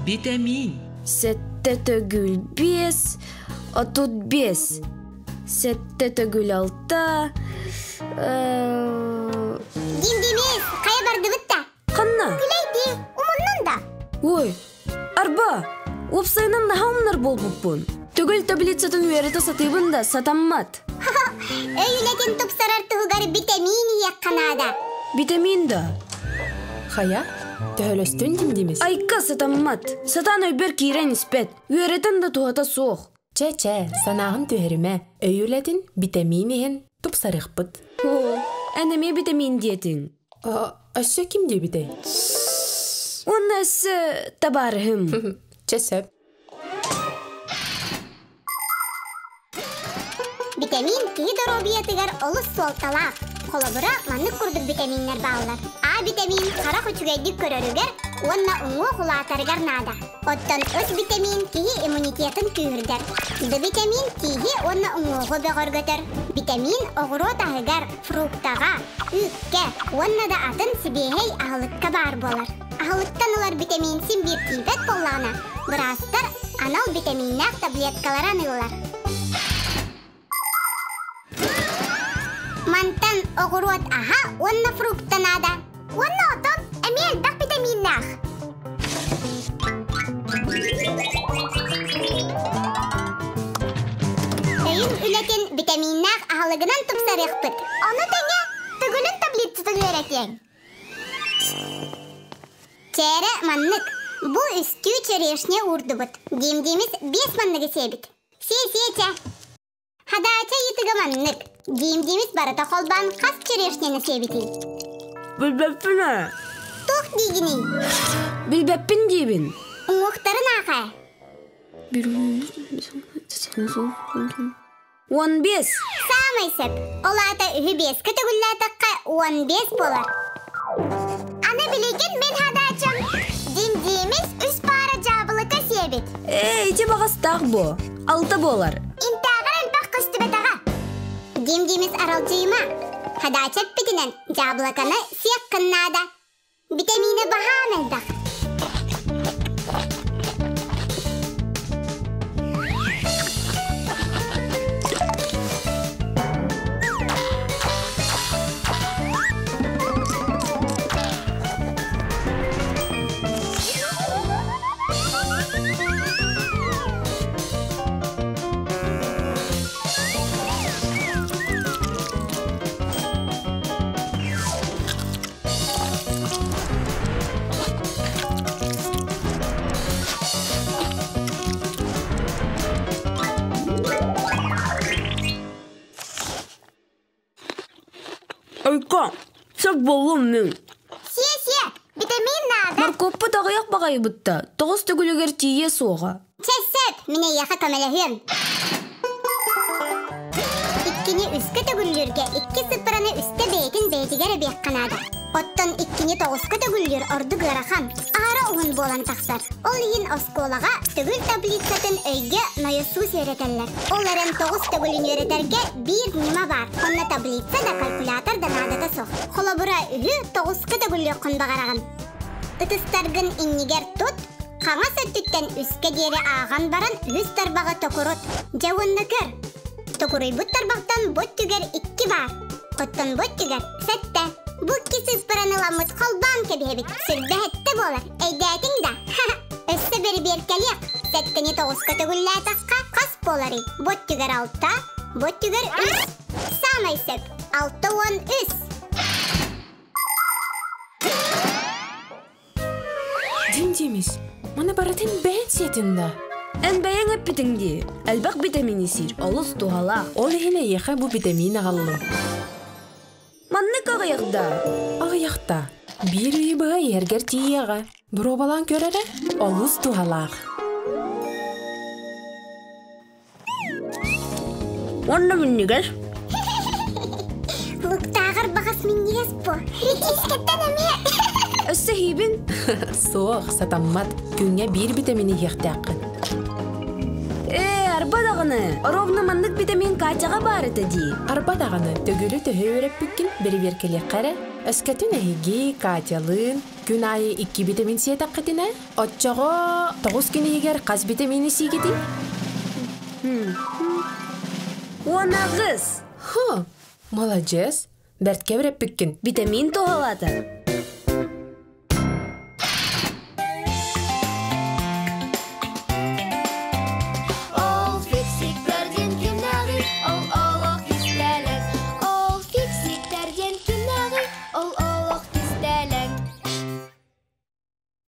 Битэмиин. Сэттэ төгүл биэс, 35. Сэттэ төгүл алта. Дим-димис, хайа бардыбыт да? Ханна? Күлэйди, умуннун да? Ой, арба, уопсайынан наһаа умнар буолбуппун. Төгүл таблицатын үөрэтэ сатыыбын да, сатаммат. Өй үлэтин тупсарар туһугар битэмиин иһиэххэ наада. Битэмиин да? Хайа, төһөлөстүн дим-димис? Айка сатаммат. Сатаан өйбөр киирэн испэт. Үөрэтэн да туһата суох. Чэ-чэ, санааҕын түһэримэ. Өй үлэтин битэмиин иһэн тупсарыахпыт. Оо, эн эмиэ битэмиин диэтиҥ. Өссө ким диэбитэй? Уонна өссө табаарыһым. Чэ сөп. Битэмиин киһи доруобуйатыгар олус суолталаах. Холобура, маннык курдук битэмииннэр бааллар. А битэмиин харах үчүгэйдик көрөрүгэр уонна уҥуох улаатарыгар наада. Оттон С битэмиин киһи иммунитетын күүһүрдэр. Д битэмиин тииһи уонна уҥуоҕу бөҕөргөтөр. Битэмиин оҕуруот аһыгар, фруктаҕа, үүккэ уонна да атын сибиэһэй аһылыкка баар буолар. Аһылыктан ылар битэмиин син биир тиийбэт буоллаҕына, быраастар анал битэмииннээх таблеткалары аныыллар. Мантан оҕуруот аһа уонна фрукта наада. Уонна отон эмиэ элбэх битэмииннээх. Өйүн үлэтин битэмииннээх аһылыгынан тупсарыахпыт. Ону тэҥэ төгүлүн таблицатын үөрэтиэҥ. Чээрэ маннык. Бу үстүү черешня уурдубут. Дим-димис биэс манныгы сиэбит. Сиэ-сиэ-чэ. Хадаача ыйытыга маннык. Дим-димис барыта холбоон хас черешняны сиэбитий? Билбэппин ээ. Туох диигиний? Билбэппин диибин. Уҥуохтарын аахаа. 15. Саамай сөп. Ол аата үһү биэскэ төгүллээтэххэ 15 буолар. Аны билигин мин хадаачым. Дим-димис үс паара дьаабылыка сиэбит. Ээ, ити баҕастаах буо. Алта буолар. Интээҕэр элбэх көстүбэтэҕэ. Дим-димис аралдьыйыма. Хадаача эппитинэн дьаабылыканы сиэххин наада. Битэмиинэ баһаам элбэх. Айка, сөп буоллум мин. Сиэ-сиэ, витамин наада. Моркуоппут аҕыйах баҕайыбытта, тоҕус төгүлүгэр тиийиэ суоҕа. Чэ, сөп, мин эйиэхэ көмөлөһүөм. Иккини үскэ төгүллүүргэ икки сыппыраны үстэ бэйэтин бэйэтигэр эбиэххэ наада. Оттон иккини тоҕуска төгүллүүр ордук ыарахан, аһара уһун буолан тахсар. Ол иһин оскуолаҕа төгүл таблицатын өйгө нойосуус үөрэтэллэр. Ол эрэн тоҕус төгүлүн үөрэтэргэ биир ньыма баар. Онно таблица да, калькулятор да наадата суох. Холобура, үһү тоҕуска төгүллүөххүн баҕараҕын. Ытыстаргын иннигэр тут, хаҥас өттүттэн үскэ диэри ааҕан баран үһүс тарбаҕы токурут. Дьэ уонна көр. Токуруйбут тарбахтан бу өттүгэр икки баар. Оттон бу өттүгэр сэттэ. Бу икки сыыспараны ыламмыт холбоон кэбиһэбит. Сүрбэһэттэ буолар. Өйдөөтүҥ да? Өссө бэрибиэркэлиэх. Сэттэни тоҕуска төгүллээтэххэ хас буоларый? Бу өттүгэр алта, бу өттүгэр үс. Саамай сөп. 63. Дим Димис, маны барытын бэйэн сиэтин да. Эн бэйэҥ эппитиҥ дии. Элбэх битэмиини сиир, олус туһалаах. Ол иһин эйиэхэ бу битэмиин аҕаллым. Маннык аҕыйах да? Аҕыйах да. Биир ыйы быһа иһэргэр тиийиэҕэ. Боруобалаан көр эрэ, олус туһалаах. Уонна минньигэс. Луктааҕар баҕас минньигэс буо. Редискэттэн эмиэ. Өссө иһиибин. Суох, сатаммат. Күҥҥэ биир битэмиини иһиэхтээххин. Ээ, арба даҕаны. Ровно маннык битэмиин Катяҕа баар этэ дии. Арба даҕаны, төгүлү төһө үөрэппиккин бэрэбиэркэлиэххэ эрэ. Өскөтүн эһиги Катялыын күн аайы икки витамин сиэтэххитинэ, оччоҕо тоҕус күн иһигэр хас витамини сиигитий? 18! Хы, маладьыас, бэрткэ үрэппиккин. Витамин туһалаата.